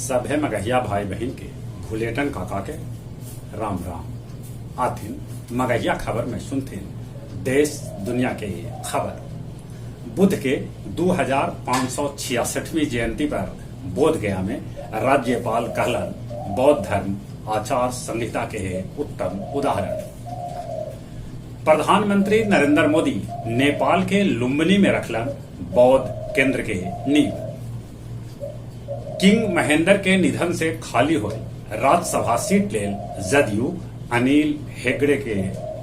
सभे मगहिया भाई बहिन के भुलेटन काका के राम राम। आथिन मगहिया खबर में सुनथिन देश दुनिया के खबर। बुद्ध के 2566वीं जयंती पर बोधगया में राज्यपाल कहलन बौद्ध धर्म आचार संहिता के हे उत्तम उदाहरण। प्रधानमंत्री नरेंद्र मोदी नेपाल के लुम्बिनी में रखलन बौद्ध केंद्र के नींव। किंग महेंद्र के निधन से खाली होल राज्यसभा सीट लेल जदयू अनिल हेगड़े के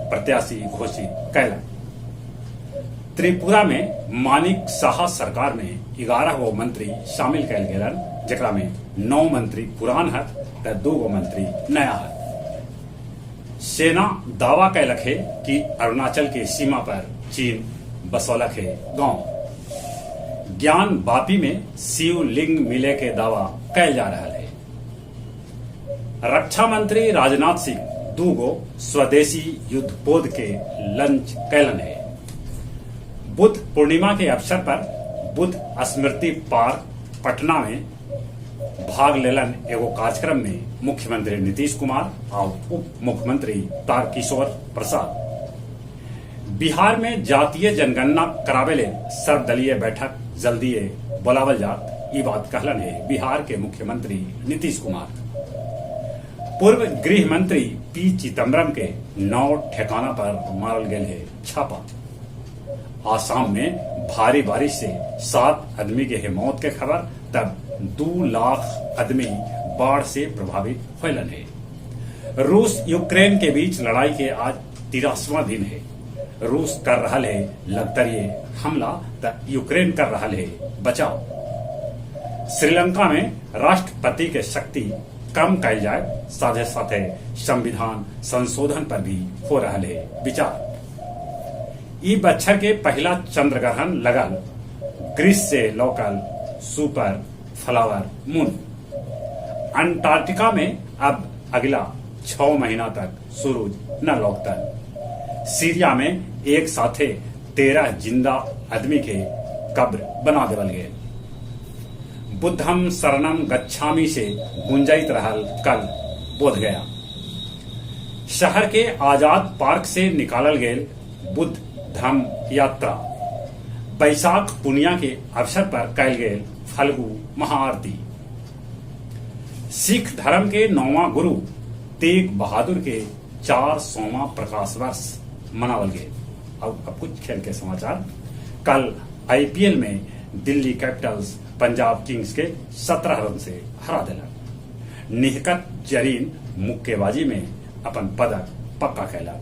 प्रत्याशी घोषित कैलन। त्रिपुरा में मानिक साहा सरकार में 11 गो मंत्री शामिल कैल गेलन, जेकरा में 9 मंत्री पुरान हथ त 2 गो मंत्री नया हथ। सेना दावा कैलक हे कि अरुणाचल के सीमा पर चीन बसौलक हे गांव। ज्ञान वापी में शिवलिंग मिले के दावा कैल जा रहल हे। रक्षा मंत्री राजनाथ सिंह 2 गो स्वदेशी युद्धपोत के लॉन्च कैलन हे। बुद्ध पूर्णिमा के अवसर पर बुद्ध स्मृति पार्क पटना में भाग लेलन एगो कार्यक्रम में मुख्यमंत्री नीतीश कुमार और उप मुख्यमंत्री तारकिशोर प्रसाद। बिहार में जातीय जनगणना करावे ले सर्वदलीय बैठक जल्दीए बोलावल जात, ई बात कहलन है बिहार के मुख्यमंत्री नीतीश कुमार। पूर्व गृह मंत्री पी चिदम्बरम के 9 ठिकाना पर मारल गेल है छापा। आसाम में भारी बारिश से 7 आदमी के है मौत के खबर, तब 2 लाख आदमी बाढ़ से प्रभावित होलन है। रूस यूक्रेन के बीच लड़ाई के आज 83वां दिन है। रूस कर रहा है लगतरिये हमला त यूक्रेन कर रहा है बचाव। श्रीलंका में राष्ट्रपति के शक्ति कम कैल जाए, साथे साथे संविधान संशोधन पर भी हो रहा है विचार। ई बच्छर के पहला चंद्र ग्रहण लगल, ग्रीस से लौकल सुपर फ्लावर मून। अंटार्कटिका में अब अगला 6 महीना तक सूरज न लौकतन। सीरिया में एक साथे 13 जिंदा आदमी के कब्र बना देवल गए। बुद्धम शरणम गच्छामि से गुंजाइत रहल कल बोध गया। शहर के आजाद पार्क से निकालल गेल बुद्ध धम्म यात्रा। बैसाख पुनिया के अवसर पर कैल गेल फल्गु महाआरती। सिख धर्म के नौवा गुरु तेग बहादुर के 400वां प्रकाश वर्ष मनावल गए। अब कुछ खेल के समाचार। कल आईपीएल में दिल्ली कैपिटल्स पंजाब किंग्स के 17 रन से हरा दिलक। निहकत जरीन मुक्केबाजी में अपन पदक पक्का कैलक।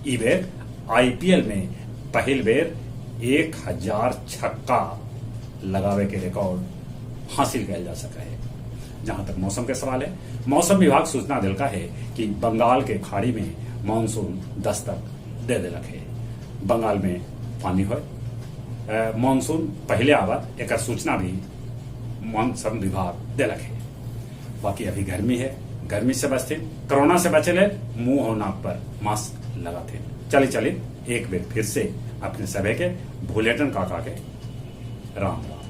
ई बेर आईपीएल में पहिल बेर 1000 छक्का लगावे के रिकॉर्ड हासिल कैल जा सका है। जहां तक मौसम के सवाल है, मौसम विभाग सूचना दिलका है कि बंगाल के खाड़ी में मानसून दस्तक दे दिलक है। बंगाल में पानी हो, मानसून पहले आवत, एक सूचना भी मौसम विभाग दिलक है। बाकी अभी गर्मी है, गर्मी से बचते, कोरोना से बचे ले मुंह और नाक पर मास्क लगाते। चली चली, एक बेर फिर से अपने सभी के भूलेटन काका के राम राम।